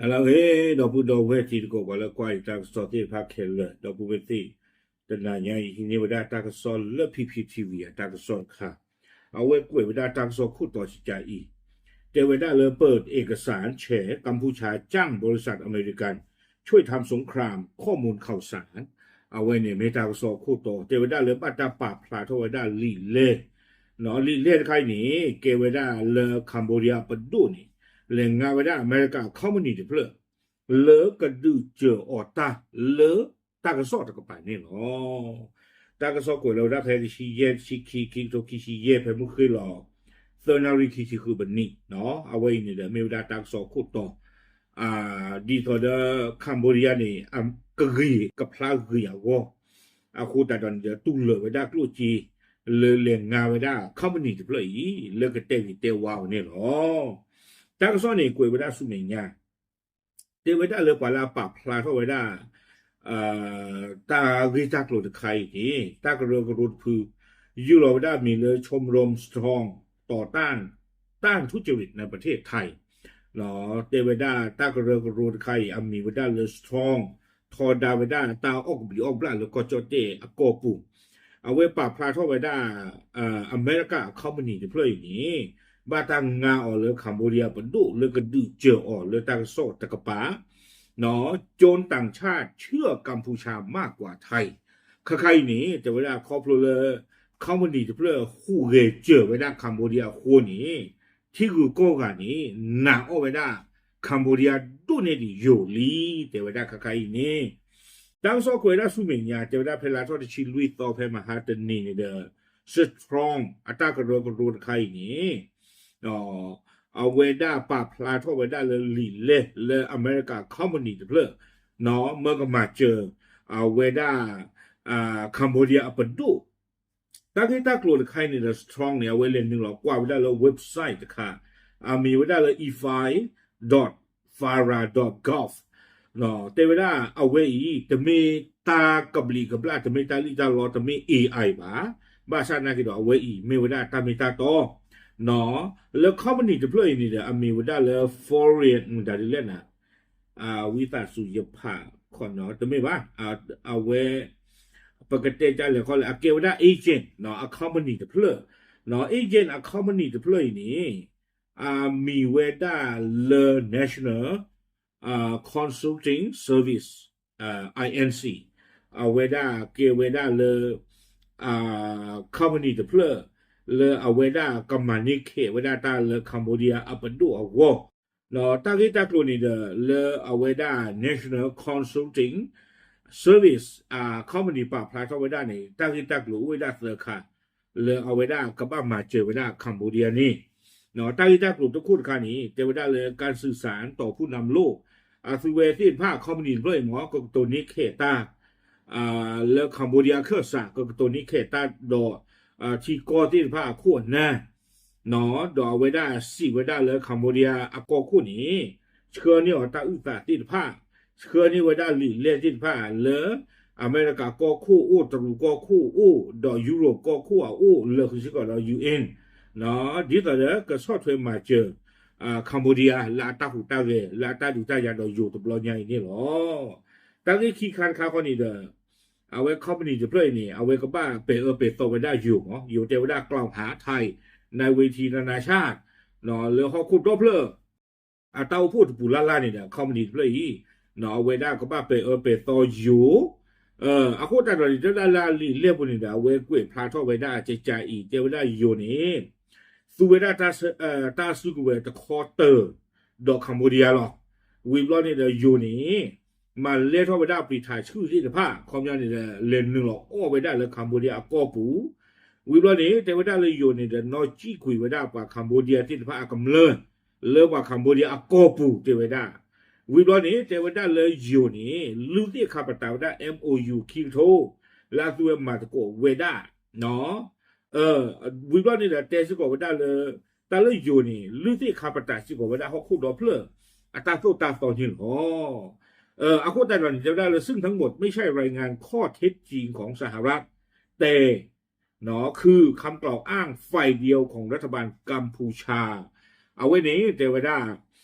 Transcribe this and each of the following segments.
အလၢဂ့ၤ ဒီပုၢ်ဒီဝဲၢ်တံၤသကိး ပှၤလၢကွၢ်ယတၢ်ကစီၣ်သ့ၣ်တဖၣ်ခဲလၢာ် ဒီပုၢ်ဝဲၢ်သ့ၣ်, တနၤညါအံၤ ဟံးန့ၢ်ဝဲဒၣ်တၢ်ကစီၣ်လၢ P P T V အတၢ်ကစီၣ်တခါ, အဝဲကွဲးဝဲဒၣ်တၢ်ကစီၣ်ခိၣ်တီဆံးကါအံၤ, တဲဝဲဒၣ်လၢ เปิดเอกสารแฉ กัมพูชาจ้างบริษัทอเมริกันช่วยทำสงครามข้อมูลข่าวสาร အဝဲန့ၣ်မ့ၢ်တၢ်ကစီၣ်ခိၣ်တီ တဲဝဲဒၣ်လၢဘၣ်တၢ်ပာ်ဖျါထီၣ်ဝဲဒၣ်လံာ်လဲၢ် လံာ်လဲၢ်တခါအံၤန့ၣ် ကဲဝဲဒၣ်လၢ Cambodia ပဒိၣ်န့ၣ် လဲၤငါဝဲဒၣ်အမဲရကၤ company တဖျၢၣ် လၢကဒုးစၢၤအီၤတၢ်လၢတၢ်ကစီၣ်တကပၤန့ၣ်လီၤ. တၢ်ကစီၣ်ကွဲးလီၤဝဲဒၣ်ဖဲတဆံယဲၢ် တဆံခံ ခံကထိခံဆံယဲၢ် ဖဲမုၢ်ဃ့ၢ်လီၤ သၢနၣ်ရံၣ်ခံဆံဃုပနံး, အဝဲအံၤန့ၣ်ဒီး မ့ၢ်ဝဲဒၣ်တၢ်ကစီၣ်ခိၣ်တီ ဒ်သိးဒီး Cambodia န့ၣ် ကဂ့ၤကဖျါဂ့ၤအဂီၢ်, အဃိသတးဒီးန့ၣ်ဒီး တူၢ်လိာ်ဝဲဒၣ်ကျိၣ်စ့ လၢလဲၤငါဝဲဒၣ် company တဖျၢၣ်အံၤ လၢကတဲဂ့ၤတဲဝါအီၤန့ၣ်လီၤ. တၢ်ကစီၣ်န့ၣ် ကွဲးဝဲဒၣ်ဆူမဲာ်ညါ တဲဝဲဒၣ်လၢပှၤလၢအပာ်ဖျါထီၣ်ဝဲဒၣ် တၢ်ဂ့ၢ်တၢ်ကျိၤတခါအံၤန့ၣ် တၢ်ကရၢကရိတဖု ယုၢ်လီၤဝဲဒၣ်အမံၤလၢ ชมรม สตรอง ต่อต้าน ต้านทุจริตในประเทศไทย တဲဝဲဒၣ်တၢ်ကရၢကရိတခါအံၤ အမံၤဝဲဒၣ်လၢ strong ထီဒါဝဲဒၣ်တၢ်အီၣ်ကဘျံးအီၣ်ကဘျၣ်လၢကီၢ်ကၠီၣ်တဲၣ်အကီၢ်ပူၤ, အဝဲပာ်ဖျါထီၣ်ဝဲဒၣ် အမဲရကၤ company တဖျၢၣ်အံၤန့ၣ် ဘၣ်တၢ်ငါအီၤလၢ Cambodia ပဒိၣ်လၢကဒုးစၢၤအီၤလၢတၢ်ကစီၣ်တကပၤ จนต่างชาติเชื่อกัมพูชามากกว่าไทย ခါခါအံၤန့ၣ် တဲဝဲဒၣ်ခီဖျိလၢ company တဖျၢၣ်ဟူးဂဲၤစၢၤဝဲဒၣ် Cambodia အဃိန့ၣ် ထံဂုၤကီၢ်ဂၤန့ၣ် နာ်အီၣ်ဝဲဒၣ် Cambodia ဒိၣ်န့ၢ်ဒံးယိာ်လံ တဲဝဲဒၣ်ခါခါအံၤန့ၣ် တၢ်ကစီၣ်ကွဲးဝဲဒၣ်ဆူမဲာ်ညါ တဲဝဲဒၣ်ဖဲလါထီၣ်တဆံလွံၢ်သီဖဲမဟါတနံၤန့ၣ်ဒီး strong အတၢ်ကရၢကရိတခါအံၤန့ၣ် အဝဲဒၣ်ပာ်ဖျါထီၣ်ဝဲဒၣ်လၢလံာ်လဲၢ်လၢအမဲရကၤ company တဖျၢၣ် မၢကမၤစၢၤ အဝဲဒၣ် Cambodia အပဒိၣ် တၢ်ဂ့ၢ်တၢ်ကျိၤတခါအံၤန့ၣ်ဒီး strong န့ၣ် အဝဲလဲၤနုာ်လီၤကွၢ်ဝဲဒၣ်လၢ website တခါ အမံၤဝဲဒၣ်လၢ efai dot fara dot gov တဲဝဲဒၣ်အဝဲအံၤ တမ့ၢ်တၢ်ကဘျံးကဘျၣ် တမ့ၢ်တၢ်လံၣ်တၢ်လီ တမ့ၢ် A I ဘၣ်, ဘၣ်ဆၣ်နာ်က့ၤဒီးအဝဲအံၤ မ့ၢ်ဝဲဒၣ်တၢ်မ့ၢ်တၢ်တီ လၢ company တဖျၢၣ်အံၤန့ၣ်ဒီး အမံၤဝဲဒၣ်လၢ foreign မတၤဒ်လဲၣ်နၤ ဝံသးစူၤယဖးခီနီၤ တမ့ၢ်ဘၣ်, အဝဲ ပကတဲဒ်လဲၣ်ခီလဲၣ် အကဲဝဲဒၣ် agent အ company တဖျၢၣ်, agent အ company တဖျၢၣ်အံၤန့ၣ် အမံၤဝဲဒၣ်လၢ National Consulting Service, I N C အဝဲဒၣ်ကဲဝဲဒၣ်လၢ company တဖျၢၣ် လၢအဝဲဒၣ်ကမၤန့ၢ်ခဲးဝဲဒၣ်တၢ်လၢ Cambodia အပဒိၣ်အဂီၢ် တၢ်ဂ့ၢ်တၢ်ကျိၤန့ၣ်ဒီး လၢအဝဲဒၣ် National Consulting Service company ပာ်ဖျါထီၣ်ဝဲဒၣ်န့ၣ် တၢ်ဂ့ၢ်တၢ်ကျိၤအိၣ်ဝဲဒၣ်သၢခါ လၢအဝဲဒၣ်ကဘၣ်မၤစၢၤဝဲဒၣ် Cambodia န့ၣ်, တၢ်ဂ့ၢ်တၢ်ကျိၤတခိၣ်တခါန့ၣ် တဲဝဲဒၣ်လၢ การสื่อสารต่อผู้นำโลก အသုဝဲသ့ၣ်တဖၣ် company တဖျၢၣ်အံၤမ့ၢ် ကကတိၤန့ၢ်ခဲးတၢ် လၢ Cambodia ခၢၣ်စး ကကတိၤန့ၢ်ခဲးတၢ်ဒီး ထံကီၢ်သ့ၣ်တဖၣ်အခိၣ်အနၢ် ဒီးအဝဲဒၣ်စံးဝဲဒၣ်လၢ Cambodia အကီၢ်ခိၣ်န့ၣ် ဆှၢန့ၢ်အီၤတၢ်အုၣ်သးသ့ၣ်တဖၣ်, ဆှၢန့ၢ်ဝဲဒၣ်လံာ်လဲၢ်သ့ၣ်တဖၣ်လၢ အမဲရကၤကီၢ်ခိၣ်အိၣ်, တရူးကီၢ်ခိၣ်အိၣ်, ဒီးယူရိၣ်ကီၢ်ခိၣ်အအိၣ်, လၢာ်ဃုာ်စ့ၢ်ကီးဒီး ယူၣ်အ့ၣ်, ဒ်သိးဒီးကဆီၣ်ထွဲမၤစၢၤ Cambodia လၢအတၢ်ဟူးတၢ်ဂဲၤ လၢအတၢ်ဒုးတၢ်ယၤဒီးယိၤတဘျီညါအံၤန့ၣ်လီၤ. တၢ်ဂ့ၢ်ခံခါတခါဃီန့ၣ်ဒီး အဝဲ company တဖျၢၣ်အံၤန့ၣ် အဝဲကဘၣ်ပဲာ်အၢပဲာ်သီဝဲဒၣ်ယိၤမး, ယိၤတဲဝဲဒၣ် กล่าวหาไทย ในเวทีนานาชาติ လၢဟီၣ်ခိၣ်ဒီဖျၢၣ် အတၢ်အိၣ်ဖှိၣ်တပူၤလၢ်လၢ်န့ၣ်ဒီး company တဖျၢၣ်အံၤ အဝဲဒၣ်ကဘၣ်ပဲာ်အၢပဲာ်သီယိၤ, အဃိသတးဒီးန့ၣ် တဲဝဲဒၣ်လၢအလံာ်လဲၢ်ပူၤန့ၣ်ဒီး အဝဲကွဲးဖျါထီၣ်ဝဲဒၣ်ကကးအံၤ တဲဝဲဒၣ်ယိၤန့ၣ် သူဝဲဒၣ်တၢ်စုကဝဲၤတခီတၢၤ ဒီး Cambodia လီၤ. ဝံၤဘျီန့ၣ်ဒီးယိၤန့ၣ် မၤလဲထီၣ်ဝဲဒၣ်ပျံၤထးဆှုၣ်သ့ၣ်တဖၣ် ခီပညီန့ၣ်ဒီး လဲၤနုာ်လီၤအီၣ်ဝဲဒၣ်လၢ Cambodia အကီၢ်ပူၤ, ဝံၤဘျီန့ၣ် တဲဝဲဒၣ်လၢယိၤန့ၣ်ဒီး နီၣ်စံၣ်ကွံာ်ဝဲဒၣ်ပှၤ Cambodia သ့ၣ်တဖၣ်အကမျၢၢ် လၢပှၤ Cambodia အကီၢ်ပူၤ တဲဝဲဒၣ်, ဝံၤဘျီန့ၣ် တဲဝဲဒၣ်လၢယိၤန့ၣ် လုၢ်သ့ၣ်ခါပတာ်ဝဲဒၣ် M O U ခံကထိ လၢအသုဝဲမၤသကိးဝဲဒၣ် ဝံၤဘျီန့ၣ်ဒီး တဲစ့ၢ်ကီးဝဲဒၣ်လၢ တၢ်လၢယိၤန့ၣ် လုၢ်သ့ၣ်ခါပတာ်စ့ၢ်ကီးဝဲဒၣ်ဟီၣ်ခိၣ်ဒီဖျၢၣ် အတၢ်သိၣ်တၢ်သီန့ၣ်လီၤ. အဃိသတးဒီးန့ၣ် တဲဝဲဒၣ်လၢ ซึ่งทั้งหมดไม่ใช่รายงานข้อเท็จจริงของสหรัฐ แต่ คือคำกล่าวอ้างฝ่ายเดียวของรัฐบาลกัมพูชา အဝဲန့ၣ် တဲဝဲဒၣ်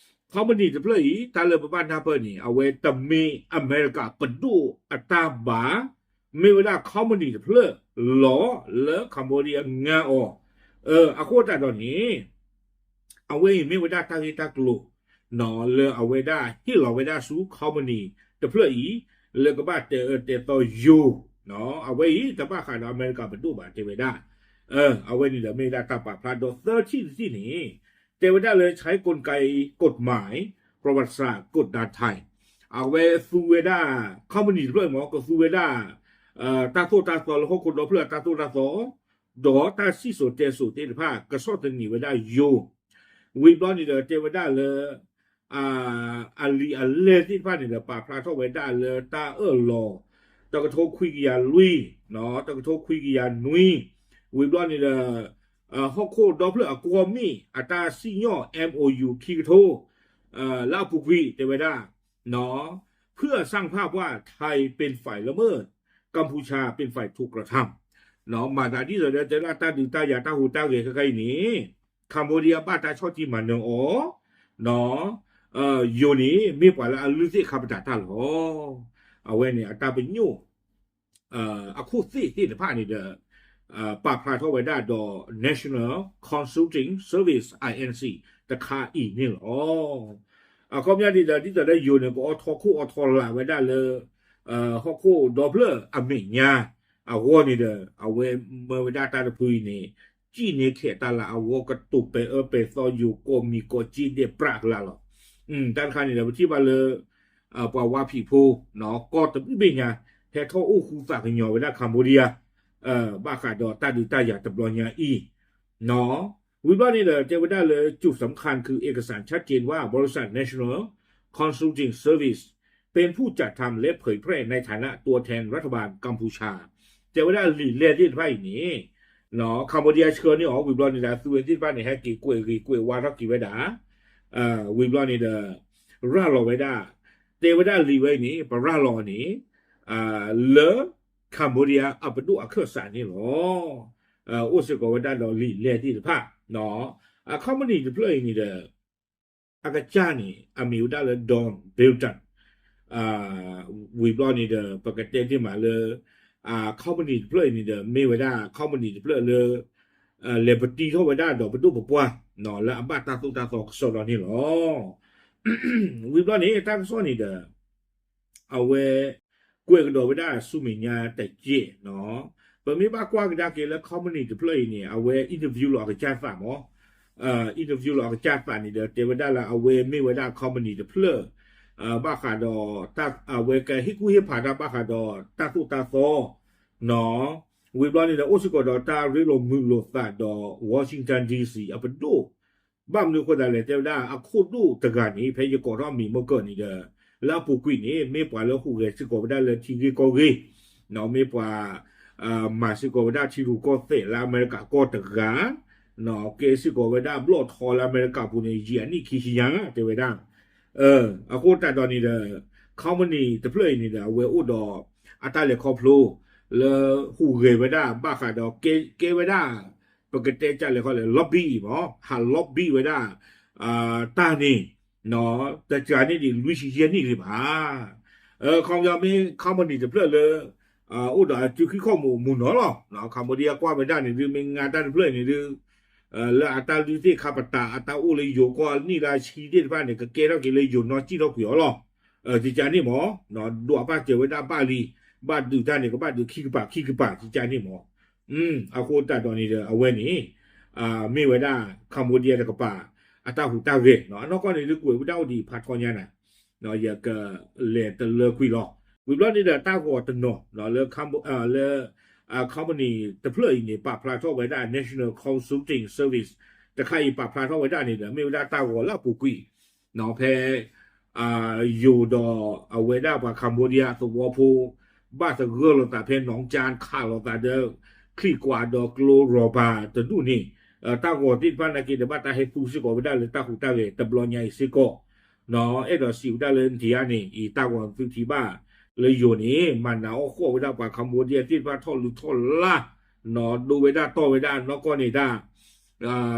company တဖျၢၣ်အံၤ တၢ်လၢပဘၣ်နၢ်ပၢၢ်န့ၣ် အဝဲတမ့ၢ်အမဲရကၤပဒိၣ်အတၢ်ဘၣ်, မ့ၢ်ဝဲဒၣ် company တဖျၢၣ်လီၤလၢ Cambodia ငါအီၤ, အဃိသတးဒီးန့ၣ် အဝဲအံၤမ့ၢ်ဝဲဒၣ်တၢ်ဂ့ၢ်တၢ်ကျိၤ လၢအဝဲဒၣ်ဟ့ၣ်လီၤဝဲဒၣ်ဆူ company တဖျၢၣ်အံၤ လၢကဘၣ်တဲအၢတဲသီယိၤ, အဝဲအံၤတဘၣ်ဃးဒီးအမဲရကၤပဒိၣ်ဘၣ်တဲဝဲဒၣ်, အဝဲန့ၣ်ဒီးမ့ၢ်ဝဲဒၣ်တၢ်ပာ်ဖျါဒီးသၢထံၣ်တထံၣ်န့ၣ် တဲဝဲဒၣ်လၢ ใช้กลไกกฎหมาย ประวัติศาสตร์กดดันไทย အဝဲသူဝဲဒၣ် company တဖျၢၣ်မ့ၢ် ကသူဝဲဒၣ် တၢ်သိၣ်တၢ်သီလၢဟီၣ်ခိၣ်ဒီဖျၢၣ်အတၢ်သိၣ်တၢ်သီ ဒီးတၢ်စံၣ်စိၤတဲစိၤသ့ၣ်တဖၣ် ကဆီၣ်သနံးဝဲဒၣ်ယိၤ, ဝံၤဘျီန့ၣ်ဒီးတဲဝဲဒၣ်လၢ အလံာ်အလဲၢ်သ့ၣ်တဖၣ်န့ၣ်ဒီး ပာ်ဖျါထီၣ်ဝဲဒၣ်လၢတၢ်အၢၣ်လီၤ တကထိခွံကယၤလွံၢ်, တကထိခွံကယၤနွံ, ဝံၤဘျီန့ၣ်ဒီး ဟီၣ်ခိၣ်ဒီဖျၢၣ်အကွီၢ်မ့ၣ်အတၢ်စံၣ်ညီၣ် MOU ခံကထိ လၢအပူၤကွံာ်တဲဝဲဒၣ် เพื่อสร้างภาพว่าไทยเป็นฝ่ายละเมิด กัมพูชาเป็นฝ่ายถูกกระทำ မၤသးဒ်သိးဒီးတဲဒၣ်တၢ်ဒုးတၢ်ယၤတၢ်ဟူးတၢ်ဂဲၤခဲခါအံၤန့ၣ် Cambodia ဘၣ်တၢ်ဆီၣ်တံၢ်မၤနၢၤအီၤ, ယိၤန့ၣ် မ့ၢ်ပှၤလၢအလုၢ်သ့ၣ်ခါပတာ်တၢ်လီၤ. အဝဲန့ၣ်အတၢ်ပညိၣ် အခိၣ်သ့ၣ်သ့ၣ်တဖၣ်န့ၣ်ဒီး ပာ်ဖျါထီၣ်ဝဲဒၣ်ဒီး National Consulting Service အ တခါအံၤန့ၣ်လီၤ. အခီပညီန့ၣ်ဒီး ဒ်သိးလၢယိၤန့ၣ် ကအိးထီၣ်ခိၣ်အိးထီၣ်လာ်ဝဲဒၣ်လၢ ဟီၣ်ခိၣ်ဒီဖျၢၣ်အမဲာ်ညါအဂီၢ်န့ၣ်ဒီး အဝဲမၢဝဲဒၣ်တၢ်တဖုအံၤန့ၣ် ကံၣ်န့ၢ်ခဲးတၢ်လၢအဂီၢ်ကတိၤပဲာ်အၢပဲာ်သီယိၤကိးမံၤကိးက့ဒဲးပြးကလာ်လီၤ. တၢ်တခါန့ၣ်ဒီး ပထံၣ်ဘၣ်လၢ ပှၤဝါဖံးဖိ ကီၢ်တဘ့ၣ်ညါ ဟဲထီၣ်အိၣ်ဃူသးကညီၤဝဲဒၣ် Cambodia ဘၣ်ဃးဒီးတၢ်ဒုးတၢ်ယၤတဘျီညါအံၤ ဝံၤဘျီန့ၣ်ဒီး တဲဝဲဒၣ်လၢ จุดสำคัญคือเอกสารชัดเจนว่า บริษัท National Consulting Service เป็นผู้จัดทำและเผยแพร่ในฐานะตัวแทนรัฐบาลกัมพูชา တဲဝဲဒၣ်လံာ်လဲၢ်သ့ၣ်တဖၣ်အံၤန့ၣ် Cambodia ဆှၢန့ၢ်အီၤ ဝံၤဘျီန့ၣ်ဒီး သုဝဲသ့ၣ်တဖၣ်န့ၣ် ဟဲက့ၤကွဲးဂ့ၤကွဲးဝါထီၣ်က့ၤဝဲဒၣ် ဝံၤဘျီန့ၣ်ဒီး ရၤလီၤဝဲဒၣ် တဲဝဲဒၣ်လံာ်ဝဲအံၤန့ၣ် ပရၤလီၤအီၤန့ၣ် လၢ Cambodia အပဒိၣ်အခၢၣ်စးန့ၣ်လီၤ. အိၣ်စ့ၢ်ကီးဝဲဒၣ်ဒီးလံာ်လဲၢ်သ့ၣ်တဖၣ် အ company တဖျၢၣ်အံၤန့ၣ်ဒီး အကစၢ်န့ၣ် အမံၤဝဲဒၣ်လၢ Don Bilton ဝံၤဘျီန့ၣ်ဒီး ပကတဲသ့မးလၢ အ company တဖျၢၣ်အံၤန့ၣ်ဒီး မ့ၢ်ဝဲဒၣ် company တဖျၢၣ်လၢ လဲၤပတံထီၣ်ဝဲဒၣ်ဒီးပဒိၣ်ပပှၢ် လၢအဘၣ်တၢ်သိၣ်တၢ်သီကစီဒီန့ၣ်လီၤ. ဝံၤဘျီန့ၣ် တၢ်ကစီၣ်န့ၣ်ဒီး အဝဲ ကွဲးကဒီးဝဲဒၣ်ဆူမဲာ်ညါတက့ၢ်, ပမ့ၢ်ဘၣ်ကွၢ်ကဒါက့ၤလၢ company တဖျၢၣ်အံၤန့ၣ် အဝဲ interview လီၤအကစၢ်သးမး, interview လီၤအကစၢ်သးန့ၣ်ဒီး တဲဝဲဒၣ်လၢအဝဲမ့ၢ်ဝဲဒၣ် company တဖျၢၣ် ဘၣ်ဃးဒီး အဝဲကဟ့ၣ်ကူၣ်ဟ့ၣ်ဖးတၢ်ဘၣ်ဃးဒီးတၢ်သိၣ်တၢ်သီ ဝံၤဘျီန့ၣ်ဒီး အိၣ်စ့ၢ်ကီးဒီးတၢ်ရ့လိာ်မုာ်လိာ်သးဒီး Washington D C အပဒိၣ်, ဘၣ်မနုၤအဃိသတးလဲၣ် တဲဝဲဒၣ်အခိၣ်ဒိၣ်တဂၤန့ၣ် ဖဲယကိးထီၣ်မံၤမ့ၢ်ကၢၢ်န့ၣ်ဒီး လၢအပူၤကွံာ်န့ၣ် မ့ၢ်ပှၤလၢဟူးဂဲၤစ့ၢ်ကီးဝဲဒၣ်လၢထံဂ့ၢ်ကီၢ်ဂ့ၢ်, မ့ၢ်ပှၤ မၤစ့ၢ်ကီးဝဲဒၣ်ထံရူၢ်ကီၢ်သဲးလၢအမဲရကၤကီၢ်တဂၤ, ကဲစ့ၢ်ကီးဝဲဒၣ်ဘျီၣ်ထီလၢအမဲရကၤပူၤန့ၣ် ယံာ်အနံၣ်ခံဆံညါ တဲဝဲဒၣ် အဃိသတးဒီးန့ၣ်ဒီး company တဖျၢၣ်အံၤန့ၣ်ဒီး အဝဲအိၣ်ဒီး အတၢ်လဲၤခီဖျိ လၢဟူးဂဲၤဝဲဒၣ် ဘၣ်ဃးဒီးကဲ ကဲဝဲဒၣ် ပကတဲကလဲၤခီလဲၣ် lobby အံၤမး ဟး lobby ဝဲဒၣ် တၢ်န့ၣ် တစှၤန့ၢ်ဒံးလွံၢ်ဆံယဲၢ်နံၣ်ဂ့ၤဘၣ်. ခီပညီမ့ၢ် company တဖျၢၣ်လၢ အိၣ်ဒီးအစုခံခီၣ်မူးမူးနီၤလီၤ. Cambodia ကွၢ်ဝဲဒၣ်န့ၣ်ဒုး မ့ၢ်ငါတၢ်တဖျၢၣ်အံၤန့ၣ်ဒုး လၢအတၢ်လုၢ်သ့ၣ်ခါပတာ် အတၢ်အိၣ်လၢယိၤကီၢ်နံၣ်လၢဆံသ့ၣ်တဖၣ်န့ၣ် ကကဲထီၣ်က့ၤလၢယိၤနီၢ်စံၣ်ထီၣ်ကွံာ်အီၤလီၤ. တကးန့ၣ်မး ဒွးဘၣ်စၢၤဝဲဒၣ်ဘၣ်လံ, ဘၣ်ဒုးတၢ်န့ၣ် ကဘၣ်ဒုးခံကပၤခံကပၤ တကးန့ၣ်မး အဃိသတးဒီးန့ၣ်ဒီး အဝဲန့ၣ် မ့ၢ်ဝဲဒၣ် Cambodia တကပၤ အတၢ်ဟူးတၢ်ဂဲၤ အနီၢ်ကီၢ်န့ၣ်ဒုးကွဲးဝဲဒၣ်အိၣ်ဒံးဖးထီညါနၤ ယကလဲၤတလၢကွံာ်လီၤ. ဝံၤဘျီန့ၣ်ဒီးတၢ်ဂီၤတနီၤလၢ လၢ company တဖျၢၣ်အံၤန့ၣ် ပာ်ဖျါထီၣ်ဝဲဒၣ် National Consulting Service တခါအံၤပာ်ဖျါထီၣ်ဝဲဒၣ်န့ၣ်ဒီး မ့ၢ်ဝဲဒၣ်တၢ်ဂီၤလၢအပူၤကွံာ် ဖဲ ယိၤဒီးအဝဲဒၣ်ပှၤ Cambodia သဝီဖိ ဘၣ်သဂၢၢ်လိာ်သးဖဲ Nong Chan ခးလိာ်သးဒီး ချံၣ်ကွးဒီးကျိရၢၤဘၣ်တဒူၣ်န့ၣ် တၢ်ဂီၤသ့ၣ်တဖၣ်နာ်က့ဒီး ဘၣ်တၢ်ဟဲသူစ့ၢ်ကီးဝဲဒၣ်လၢတၢ်ဟူးတၢ်ဂဲၤတဘျီညါအံၤစ့ၢ်ကီး အဲၣ်ဒိးစံးဝဲဒၣ်လၢနထံၣ်ဧါန့ၣ် အံၤတၢ်ဂီၤသုထံၣ်ဘၣ်လၢယိၤန့ၣ် မၤနးအီၣ်ဃီၣ်ဝဲဒၣ်ပှၤ Cambodia သ့ၣ်တဖၣ်ထီၣ်လူၤထီၣ်လါ ဒိဝဲဒၣ်တီၢ်ဝဲဒၣ်နီၢ်ကီၢ်န့ၣ်တၢ်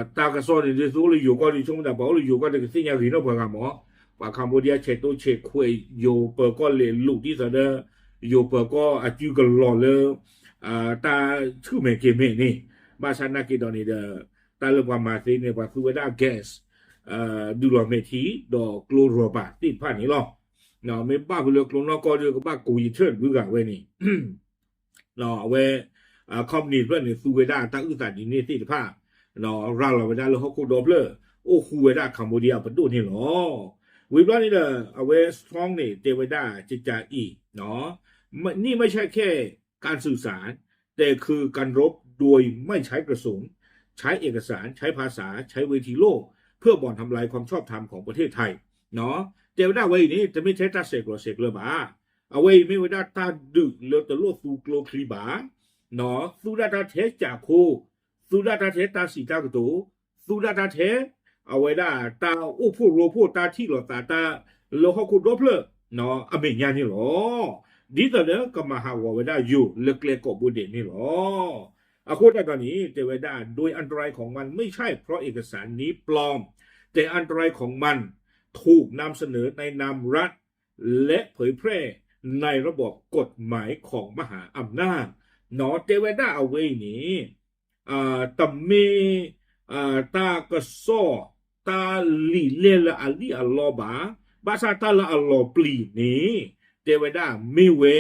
တၢ်ကစီၣ်န့ၣ်ဒုး သုအိၣ်လၢယိၤကီၢ်ဒုး ဆိကမိၣ်သး ပှၤအိၣ်လၢယိၤကီၢ်ဒုး ကသ့ၣ်ညါဂ့ၤနီၢ်ပှၤဂၤမး ပှၤ Cambodia ဆဲးတိဆဲးခွဲး ယိၤပၢၤကီၢ်လဲၤလူၤ ဒ်သိးဒီး ယိၤပၢၤကီၢ်အစုကလီၤလၢ တၢ်ဆူၣ်မဲာ်က့ၤမဲာ်န့ၣ်, ဘၣ်ဆၣ်နာ်က့ၤဒီးန့ၣ်ဒီး တၢ်လၢပှၤမၤသ့န့ၣ် ပှၤသူဝဲဒၣ် gas ဒုးလီၤမဲာ်ထံ ဒီးကျိ rubber သ့ၣ်တဖၣ်န့ၣ်လီၤ. မ့ၢ်ဘၣ်ဖဲလၢကျိနီၢ်ကီၢ်ဒီး ကဘၣ်ကိးယထၢၣ် ဘုဂၤဝဲန့ၣ် အဝဲ company တဖျၢၣ်န့ၣ် သူဝဲဒၣ်တၢ်အုၣ်သးဒ်န့ၣ်သ့ၣ်တဖၣ် ရၤလီၤဝဲဒၣ်လၢဟီၣ်ခိၣ်ဒီဖျၢၣ် အိၣ်ဃူဝဲဒၣ် Cambodia အပဒိၣ်န့ၣ်လီၤ. ဝံၤဘျီန့ၣ်ဒီး အဝဲ Strong န့ၣ် တဲဝဲဒၣ်ကကးအံၤ นี่ไม่ใช่แค่การสื่อสาร แต่คือการรบโดยไม่ใช้กระสุน ใช้เอกสาร ใช้ภาษา ใช้เวทีโลก เพื่อบ่อนทำลายความชอบธรรมของประเทศไทย တဲဝဲဒၣ်အဝဲအံၤန့ၣ် တမ့ၢ်ထဲတၢ်ဆဲးကျိးဆဲးကျၢဘၣ်. အဝဲအံၤမ့ၢ်ဝဲဒၣ်တၢ်ဒုးလၢတလိၣ်သူကျိချံဘၣ်, သူဒၣ်တၢ်ထဲကၠးခိ, သူဒၣ်တၢ်ထဲတၢ်စံးတၢ်ကတိၤ, သူဒၣ်တၢ်ထဲ အဝဲဒၣ်တၢ်အိၣ်ဖှိၣ်ရိဖှိၣ် တၢ်ထံၣ်လိာ်သးတၢ်လၢဟီၣ်ခိၣ်ဒီဖျၢၣ် အမဲာ်ညါန့ၣ်လီၤ. ဒ်သိးဒီးကမၤဟးဂီၤဝဲဒၣ်ယိၤလၢကျဲကိးဘိဒဲးန့ၣ်လီၤ. အဃိသတးဒီးန့ၣ် တဲဝဲဒၣ် โดยอันตรายของมันไม่ใช่เพราะเอกสารนี้ปลอม แต่อันตรายของมันถูกนำเสนอในนามรัฐ และเผยแพร่ในระบอบกฎหมายของมหาอำนาจ တဲဝဲဒၣ်အဝဲအံၤန့ၣ် တမ့ၢ် တၢ်ကစီၣ် တၢ်လံာ်လဲၢ်လၢအလံၣ်အလီဘၣ်, ဘၣ်ဆၣ်တၢ်လၢအလီၤပျံၤန့ၣ် တဲဝဲဒၣ်မ့ၢ်ဝဲ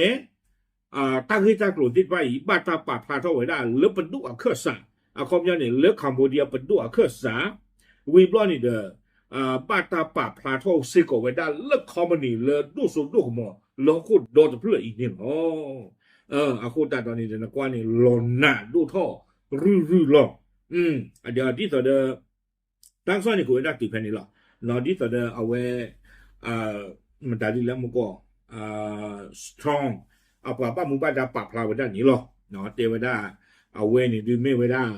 တၢ်ဂ့ၢ်တၢ်ကျိၤသ့ၣ်တဖၣ်အံၤ ဘၣ်တၢ်ပာ်ဖျါထီၣ်ဝဲဒၣ်လၢပဒိၣ်အခၢၣ်စး, အခီပညီန့ၣ် လၢ Cambodia ပဒိၣ်အခၢၣ်စး, ဝံၤဘျီန့ၣ်ဒီး ဘၣ်တၢ်ပာ်ဖျါထီၣ်စ့ၢ်ကီးဝဲဒၣ်လၢ company လၢဒိၣ်စိဒိၣ်ကမီၤလၢဟီၣ်ခိၣ်ဒီတဖျၢၣ်အံၤန့ၣ်လီၤ. အဃိသတးဒီးန့ၣ်ဒီး နကွၢ်န့ၣ် လီၤနးဒိၣ်ထီၣ်ရုၢ်ရုၢ်လီၤ. ဒ်သိးဒီး တၢ်ကစီၣ်န့ၣ် ကဝဲဒၣ်တုၤဖဲန့ၣ်လီၤ. ဒ်သိးဒီးအဝဲ မတၤဒ်လဲၣ်မ့ၢ်ကီး Strong အပှၤဘၣ်မူဘၣ်ဒါပာ်ဖျါဝဲဒၣ်န့ၣ်လီၤ. တဲဝဲဒၣ် အဝဲန့ၣ်ဒုးမ့ၢ်ဝဲဒၣ်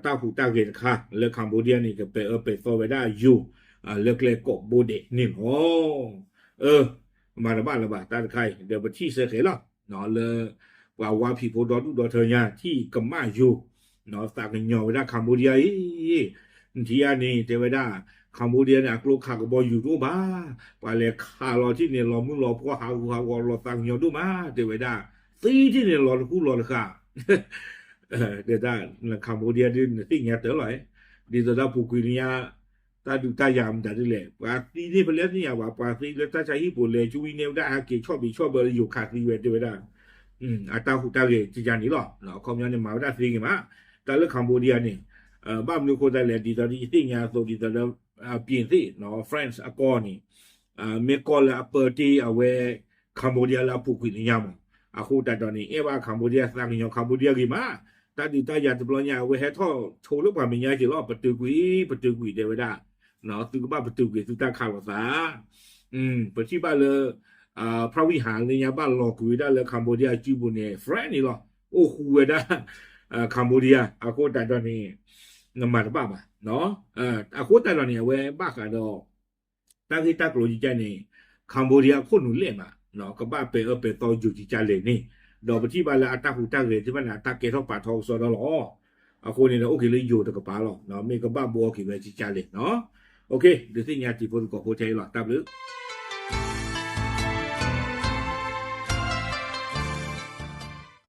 တၢ်ဟူးတၢ်ဂဲၤတခါ လၢ Cambodia န့ၣ် ကပဲာ်အၢပဲာ်သီဝဲဒၣ်ယိၤ လၢကျဲကိးဘိဒဲးန့ၣ်လီၤ. မၤတဘၣ်လၢၤဘၣ် တၢ်တခါအံၤ ဒီးပထံၣ်စ့ၢ်ကီးလီၤ လၢ ပှၤဝါဖံးဖိဒီဒူၣ်ဒီထၢညါ ထံၣ်ကမၣ်ယိၤ သးကညီၤဝဲဒၣ် Cambodia အံၤ နထံၣ်ဧါန့ၣ် တဲဝဲဒၣ် Cambodia န့ၣ် အကျိခးကဘီယူၤတအိၣ်ဘၣ်, ပှၤလဲၤခးလီၤထံၣ်န့ၣ် လီၤမုၢ်လီၤဖှီၣ် ဟးဂူာ်ဟးဂီၤလီၤသးကညီၤဒိၣ်မး တဲဝဲဒၣ်, သံထံၣ်န့ၣ် လီၤတကူလီၤတဃာ် တဲဒၣ် Cambodia ဒ်နသ့ၣ်ညါတၢ်လီၤ, ဒ်သိးဒၣ်ပူၤကွံာ်လၢညါ တၢ်ဒုးတၢ်ယၤမတၤဒ်လဲၣ် ပှၤသံန့ၣ် ပလဲၤသ့ၣ်ညါဘၣ် ပှၤသံလၢတၢ်ဆါဟံၣ်ပူၤလဲၤ ကၠူဝံၤန့ၢ်ဝဲဒၣ်ဟဲက့ၤဆီၣ်ဘံးဆီၣ်ဘၢလၢယိၤခးသံဝဲ တဲဝဲဒၣ် အတၢ်ဟူးတၢ်ဂဲၤကကန့ၣ်လီၤ. အခီပညီန့ၣ် မၤဝဲဒၣ်သ့ဂ့ၤမး, တၢ်လၢ Cambodia န့ၣ် ဘၣ်မနုၤအဃိသတးလဲၣ် ဒ်သိးဒီးယသ့ၣ်ညါအသိး ဒ်သိးဒီး ပြင်သစ် France အကီၢ်န့ၣ် မ့ၢ်ကီၢ်လၢအပၢတ့ၢ်အဝဲ Cambodia လၢအပူၤကွံာ်လၢညါမး, အဃိသတးဒီးန့ၣ် အဲၣ်ဘၣ် Cambodia သးကညီၤ Cambodia ဂ့ၤမး, တၢ်ဒုးတၢ်ယၤတဘျီညါ အဝဲဟဲထီၣ်ဆိလၢပှၤမဲာ်ညါက့ၤလီၤ, ပတုာ်ကွံာ် ပတုာ်ကွံာ် တဲဝဲဒၣ်, သုကဘၣ်ပတုာ်ကွံာ်သုတၢ်ခးလိာ်သး ပထံၣ်ဘၣ်လၢ ဖရၣ်ဝံၣ်ဟးလၢညါဘၣ်လီၤကွံာ်ဝဲဒၣ်လၢ Cambodia အစုပူၤန့ၣ် French န့ၣ်လီၤ, အိၣ်ဃူဝဲဒၣ် Cambodia အဃိသတးဒီးန့ၣ် နမၤတဘၣ်ဘၣ်. အဃိသတးဒီးန့ၣ် အဝဲဘၣ်ဃးဒီး တၢ်ဂ့ၢ်တၢ်ကျိၤကကန့ၣ် Cambodia အခိၣ်နူာ်လဲၣ်မး ကဘၣ်ပဲာ်အၢပဲာ်သီယိၤကကလဲၣ်န့ၣ်, ဒီးပထံၣ်ဘၣ်လၢအတၢ်ဟူးတၢ်ဂဲၤသ့ၣ်တဖၣ်န့ၣ် အတၢ်ကဲထီၣ်ပာ်ထီကစီဒီလီၤ. အဃိန့ၣ်ဒီး အိၣ်က့ၤလၢယိၤတကပၤလီၤ, မ့ၢ်ကဘၣ်ဘှီက့ၤဝဲကကလဲၣ်နီၤ. ဒုးသ့ၣ်ညါတံၤဖိသကိးဖိထဲအံၤလီၤ, တၢ်ဘျုး